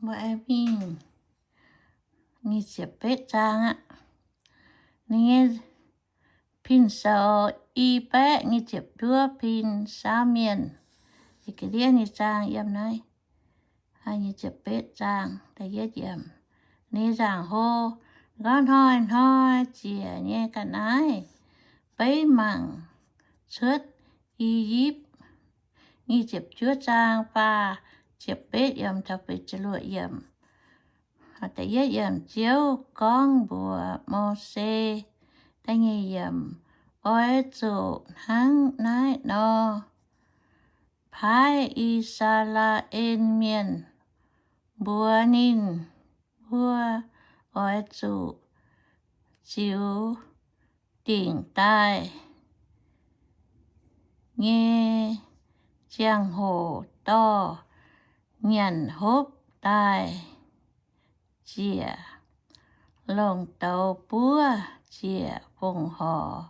Mbuo aengx mingh nyic ziepc betv zaang aqv. Ninh nyei pin sou i baeqv nyic ziepc juov pin saauv mienh. Ga'ndiev ninh zaang yiem naaiv nyic ziepc betv zaang. Ninh nzaangc hlo, nqorngv hnoi-hnoi ziec nyei ga'naaiv beiv mangc cuotv I^yipv. Nyic ziepc juov zaang faah ziepc betv yiem taux feix ziepc luoqc yiemc. Da'yietv yiemc, Ziouv gorngv mbuox Mose, da'nyeic yiemc, Oix zuqc hnangv naaiv nor paaiv I^saa^laa^en Mienh, mbuox ninh mbuo, Oix zuqc ziux dingc daaih nyei ziangh hoc dorh nyanc hopv daaih ziec, longc douz buov ziec fongc horc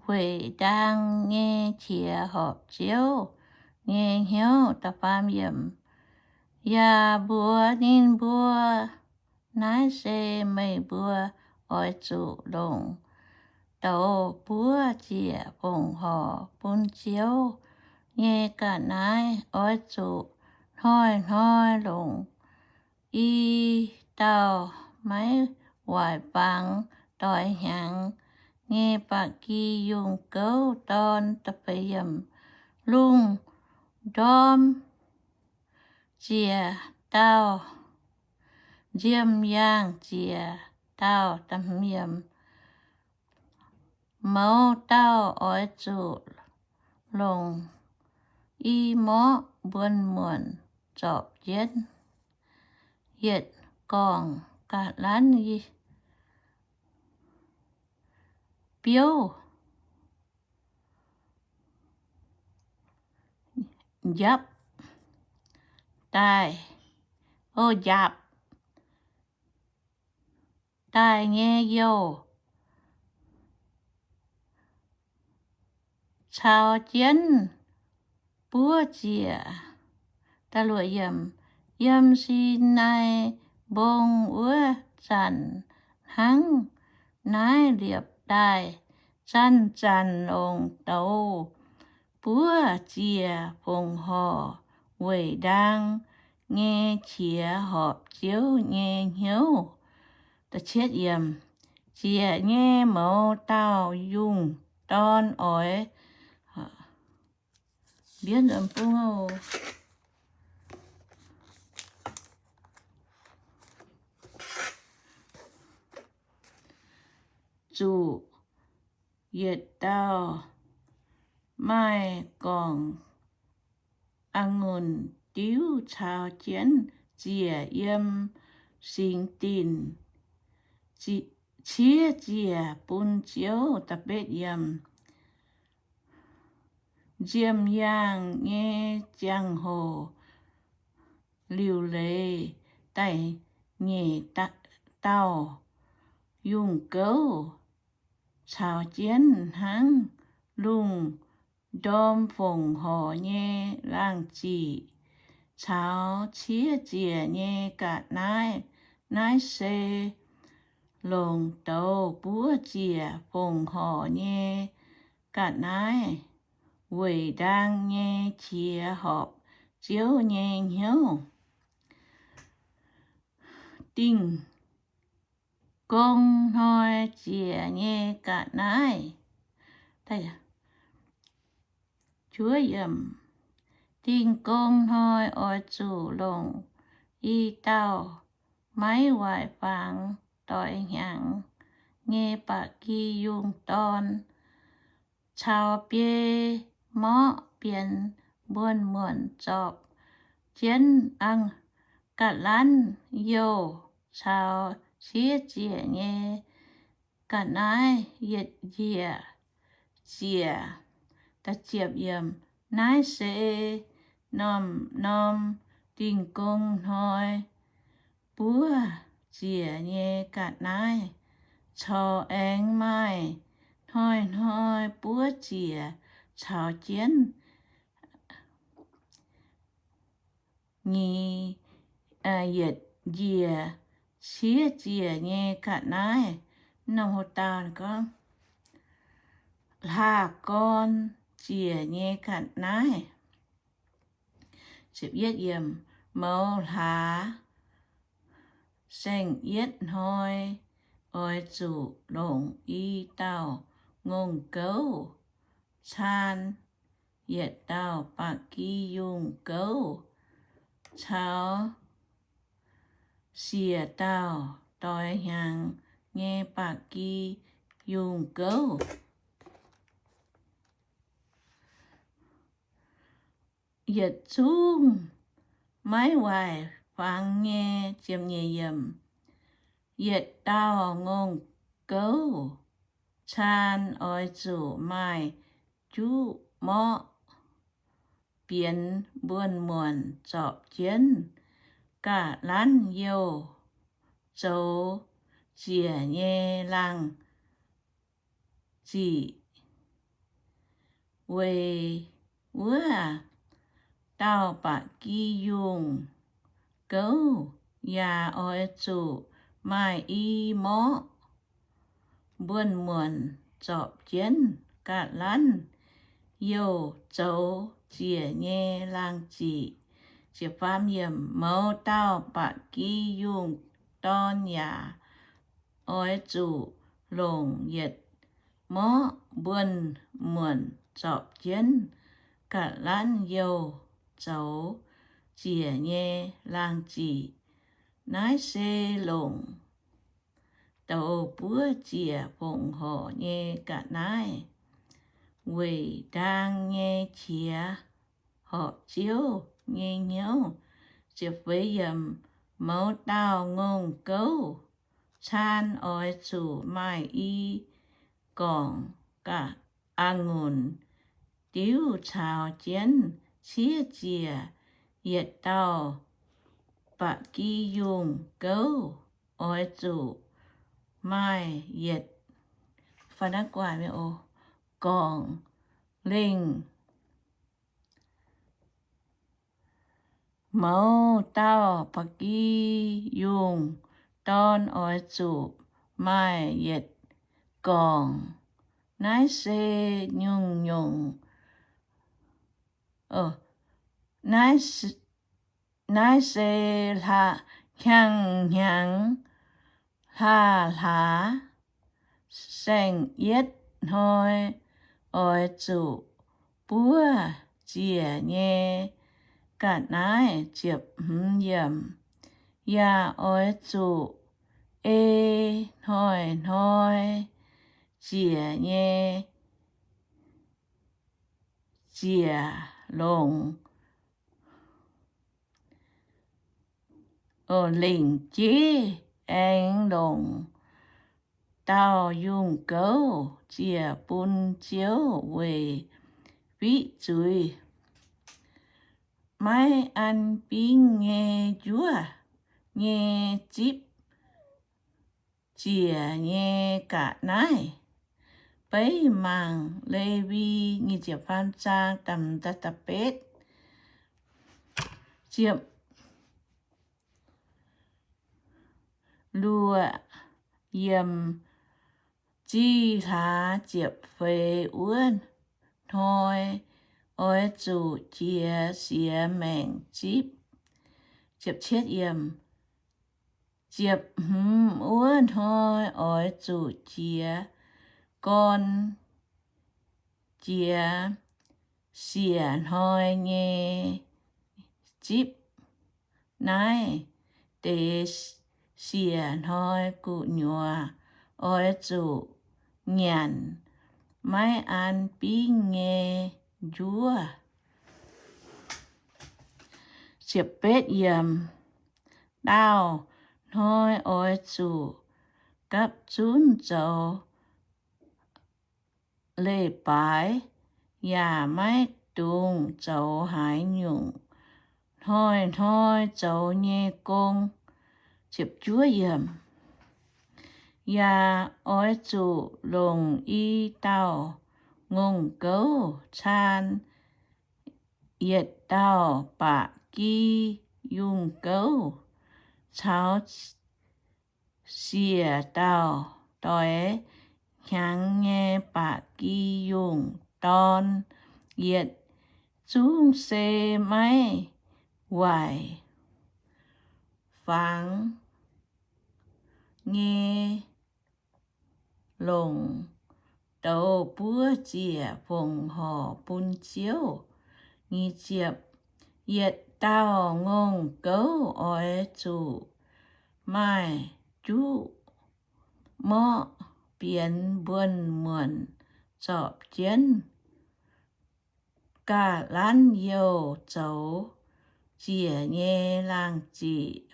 weic ndaang nyei qiex horpc Ziouv nyei hnyouv. Da'faam yiemc, Yaac mbuox ninh mbuo, Naaiv se meih mbuo oix zuqc longc douz buov ziec fongc horc bun Ziouv nyei ga'naaiv. Oix zuqc hnoi-hnoi longc i dauh maiv waaic fangx doix hnyangx nyei ba'gi yungh gouv dorn. Da'feix yiemc, lungh ndorm ziec dauh, nziemh yaangh ziec dauh. Da'hmz yiemc, mouz dauh oix zuqc longc i morqv mbuonx muonc zorpc jienv yietc gorngv ga'lanv biouv njapv daaih, o, njapc daaih nyei youh caux jienv buov ziec. Da'luoqc yiemc, yiem Sinai Mbong wuov zanc hnangv naaiv liepc daaih, zanc-zanc longc douz buov ziec fongc horc weic ndaang nyei qiex horpc Ziouv nyei hnyouv. Da'cietv yiemc, ziec nyei mouz dauh yungh dorn oix, mbienv bung, zuqc yietc dauh maaih gorngv a'ngunc diuv caux jienv ziec yiem singx dinc, ciev ziec bun Ziouv. Da'betv yiemc, nziemh yaangh nyei ziangh hoc liuc leiz da'nyeic dauh yungh gouv caux jienv hnangv lungh ndorm fongc horc nyei laangh ziqc caux ciev ziec nyei ga'naaiv. Naaiv se longc douz buov ziec fongc horc nyei ga'naaiv weic ndaang nyei qiex horpc Ziouv nyei hnyouv. Dingh gong hnoi ziec nyei ga'naaiv. Dingh gong hnoi oix zuqc longc i dauh maiv waaic fangx doix hnyangx nyei ba'gi yungh dorn caux biei morqv bienx mbuonx-muonc zorpc jienv ga'lanv youh caux ciev ziec nyei ga'naaiv yietc njiec ziec. Naaiv se norm-norm dingh gong hnoi buov ziec nyei ga'naaiv, corc aengx maaih hnoi-hnoi buov ziec caux jienv. nyic, yietc njiec ciev ziec nyei ga'naaiv. Norm hlo dauh gorngv, hlaax gorn ziec nyei ga'naaiv. Mouz hlaax saeng-yietv hnoi oix zuqc longc i dauh ngongh gouv caan yietc dauh ba'gi yungh gouv caux siec dauh doix hnyangx nyei ba'gi yungh gouv. Yietc zungv maiv waaic fangx nyei. Yietc dauh ngongh gouv caan oix zuqc maaih juqv morqv bienx mbuonx-muonc zorpc jienv ga'lanv youh zoux ziec nyei laangh ziqc. Weic wuov dauh ba'gi yungh gouv yaac oix zuqc maaih i morqv mbuonx-muonc zorpc jienv ga'lanv youh zoux ziec nyei laangh ziqc. Mouz dauh ba'gi yungh dorn yaac oix zuqc longc yietc morqv mbuonx-muonc zorpc jienv ga'lanv youh zoux ziec nyei laangh ziqc. Naaiv se longc douz buov ziec fongc horc nyei ga'naaiv, weic ndaang nyei qiex horpc Ziouv nyei hnyouv. Mouz dauh ngongh gouv caan oix zuqc maaih i gorngc a'ngunc diuv caux jienv ciev ziec. Yietc dauh ba'gi yungh gouv oix zuqc maaih yietc gorngc lengh. Mouz dauh ba'gi yungh dorn oix zuqc maaih yietc gorngc. Naaiv se nyungc-nyungc, naaiv se hnyangx-hnyangx hlaax-hlaax saeng-yietv hnoi oix zuqc buov ziec nyei ga'naaiv. Yaac oix zuqc ei hnoi-hnoi ziec nyei ziec longc, lengc jeiv aengx longc dauh yungh gouv ziec bun Ziouv weic fiqv zuiz. Maiv an bingv nyei njuov nyei zipv ziec nyei ga'naaiv. Beiv mangc Lewi nyic ziepc faam zaang da'faam betv, ziepc luoqc yiemc zih hlaax ziepc feix wuov hnoi oix zuqc jiex siex maengc zipv. Ziepc hmz wuov hnoi oix zuqc jiex gorn jiex siec hnoi nyei zipv. Naaiv deix siec hnoi gu'nyuoz oix zuqc nyanc maiv an bingv nyei njuov. Daauh hnoi oix zuqc gapv zunv zoux leiz-baaix yaac maiv dungx zoux haaix nyungc hnoi-hnoi zoux nyei gong. Yaac oix zuqc longc i dauh ngongh gouv caan yietc dauh ba'gi yungh gouv caux siec dauh doix hnyangx nyei ba'gi yungh dorn yietc zungv se maiv waaic fangx nyei longc douz buov ziec fongc horc bun Ziouv. Yietc dauh ngongh gouv oix zuqc maaih juqv morqv bienx mbuonx muonc zorpc jienv. Ga'lanv youh zoux ziec nyei laangh ziqc.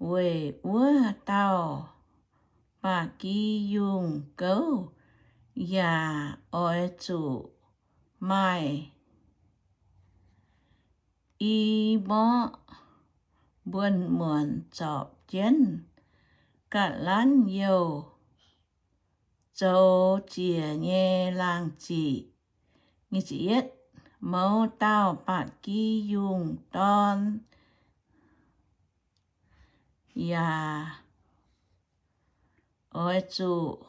Weic wuov dauh ba'gi yungh gouv yaac oix zuqc maaih i morqv mbuonx muonc zorpc jienv ga'lanv youh zoux ziec nyei laangh ziqc. Mouz dauh ba'gi yungh dorn yaac oix zuqc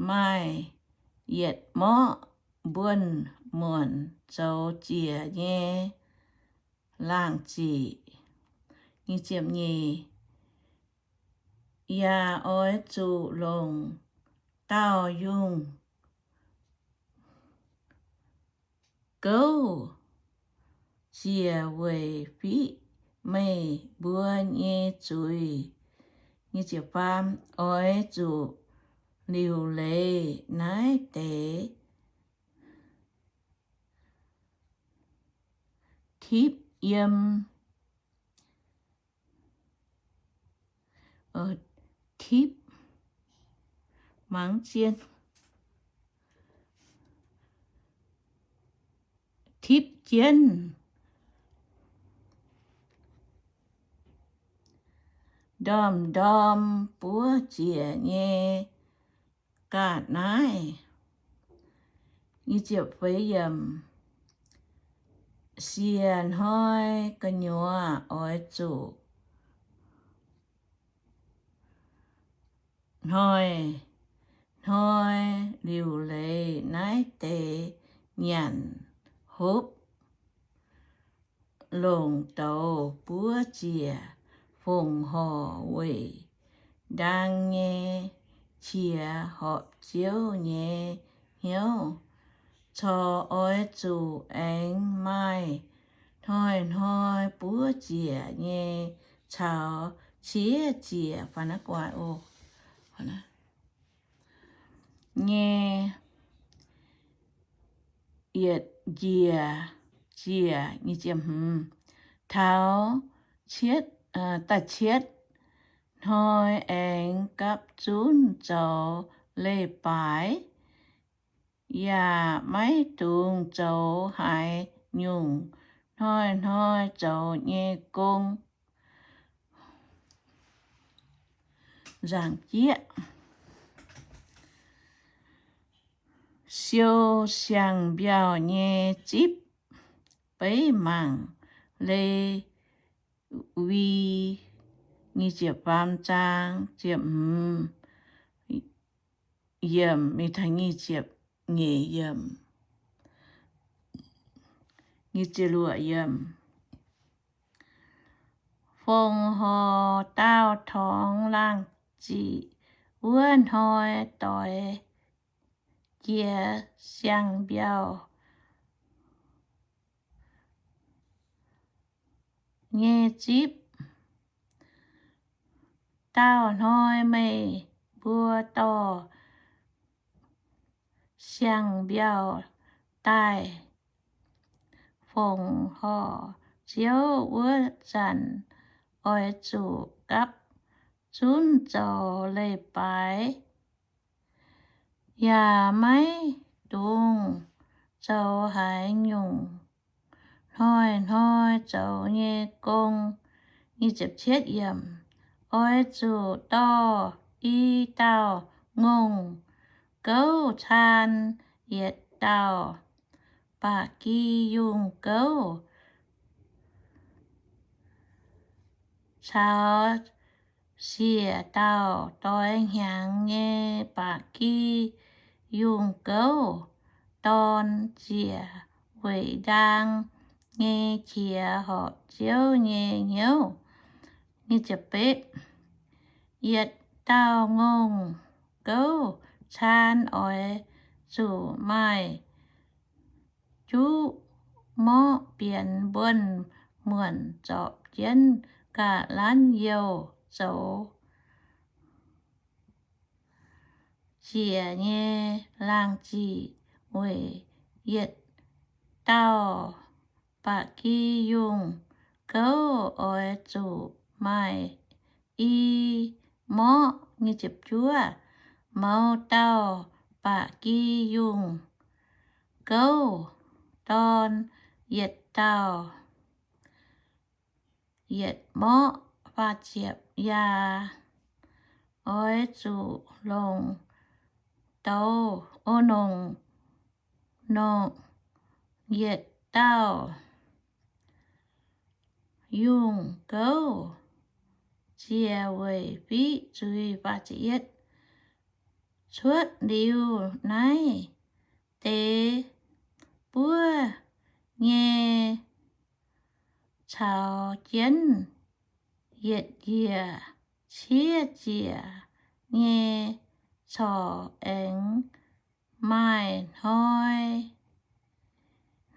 maaih yietc morqv mbuonx muonc zoux ziec nyei laangh ziqc. Yaac oix zuqc longc dauh yungh gouv ziec weic fiqv meih mbuo nyei zuiz. Oix zuqc liuc leiz naaiv deix tipv yiem, tipv, mangc zien, tipv jienv ndorm-ndorm buov ziec nyei ga'naaiv. Siec hnoi gu'nyuoz oix zuqc hnoi-hnoi liuc leiz naaiv deix nyanc hopv, longc douz buov ziec fongc horc weic ndaang nyei qiex horpc Ziouv nyei hnyouv. Corc oix zuqc aengx maaih hnoi-hnoi buov ziec nyei caux ciev ziec nyei yietc njiec ziec. Taux cietv, da'cietv hnoi aengx gapv zunv zoux leiz-baaix, yaac maiv dungx zoux haaix nyungc hnoi-hnoi zoux nyei gong. Nzaangc jieqv, siou siang-mbiauh nyei zipv, beiv mangc Le^wi. Nyic ziepc faam zaang, ziepc hmz yiemc, nyic ziepc nyeic yiemc, nyic ziepc luoqc yiemc. Fongc horc daauh torngx laangh ziqc wuov hnoi doix jiex siang-mbiauh nyei zipv. Daauh hnoi meih mbuo dorh siang-mbiauh daaih fongc horc Ziouv wuov zanc, oix zuqc gapv zunv zoux leiz-baaix, yaac maiv dungx zoux haaix nyungc hnoi-hnoi zoux nyei gong. Oix zuqc dorh i dauh ngongh gouv caan yietc dauh ba'gi yungh gouv caux siec dauh doix hnyangx nyei ba'gi yungh gouv dorn ziec weic ndaang nyei qiex horpc Ziouv nyei hnyouv. Yietc dauh ngongh gouv caan oix zuqc maaih juqv morqv bienx mbuonx muonc zorpc jienv ga'lanv youh zoux ziec nyei laangz ziqc. Weic yietc dauh ba'gi yungh gouv oix zuqc maaih i morqv. Mouz dauh ba'gi yungh gouv dorn yietc dauh yietc morqv. Yaac oix zuqc longc douz, o, longc, longc yietc dauh yungh gouv ziec weic fiqv zuiz. Cuotv liuz naaiv deix buov nyei caux jienv yietc njiec ciev ziec nyei corc aengx maaih hnoi,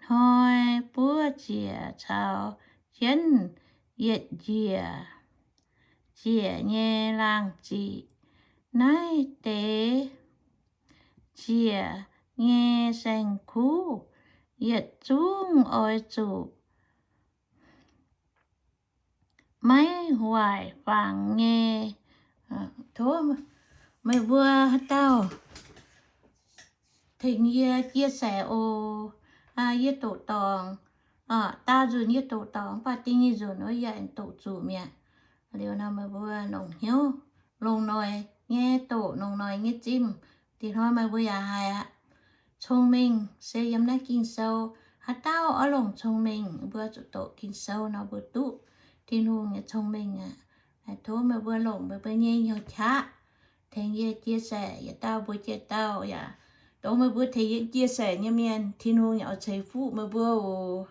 hnoi buov ziec caux jienv yietc njiec ziec nyei laangz ziqc. Naaiv deix ziec nyei saeng-kuv yietc zungv oix zuqc maiv waaic fangx nyei. Tov meih mbuo haaix dauh tengx yie chia sẻ oc. Yie doqc dorngc, daauh nzunc yie doqc dorngc, mv baac da'nyeic nzunc wuov yie aengx doqc zuqc mi'aqv. Liuz nor meih mbuo longc hnyouv, longc noic nyei doqc, longc noic nyei zimh, dih hnoi meih mbuo yaac haiz aqv. Cong-mengh se yiem naaiv Ging-Sou. Haaix dauh oix longc cong-mengh, mbuo zuqc doqc Ging-Sou nor mbuo duqv Tin-Hungh nyei cong-mengh aqv. Tov meih mbuo longc meih mbuo nyei hnyouv qaqv tengx yie chia sẻ, yietc dauh mbuox yietc dauh yaac dongh meih mbuo tengx yie chia sẻ nyei mienh, Tin-Hungh yaac oix ceix fuqv meih mbuo oc.